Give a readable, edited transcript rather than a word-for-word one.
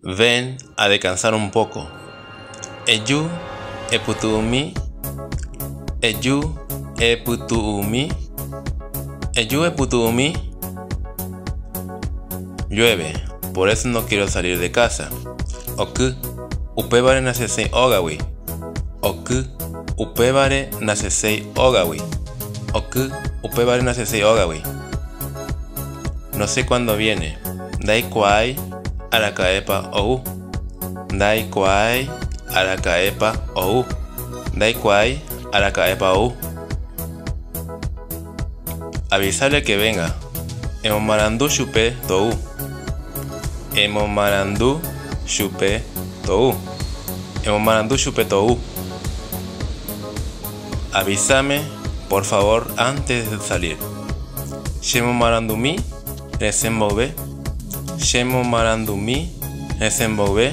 Ven a descansar un poco. Eju epytu'umi. Eju epytu'umi. Eju epytu'umi. Llueve, por eso no quiero salir de casa. Oky, upévare nasẽséi ógagui. Oky, upévare nasẽséi ógagui. Oky, upévare nasẽséi ógagui. No sé cuándo viene. Ndaikuaái araka'épa ou. Ndaikuaái araka'épa ou. Ndaikuaái araka'épa ou. Avísale que venga. Emomarandu chupe tou. Emomarandu chupe tou. Emomarandu chupe tou. Avísame, por favor, antes de salir. Chemomarandumi resẽ mboyve. Chemomarandumi resẽ mboyve.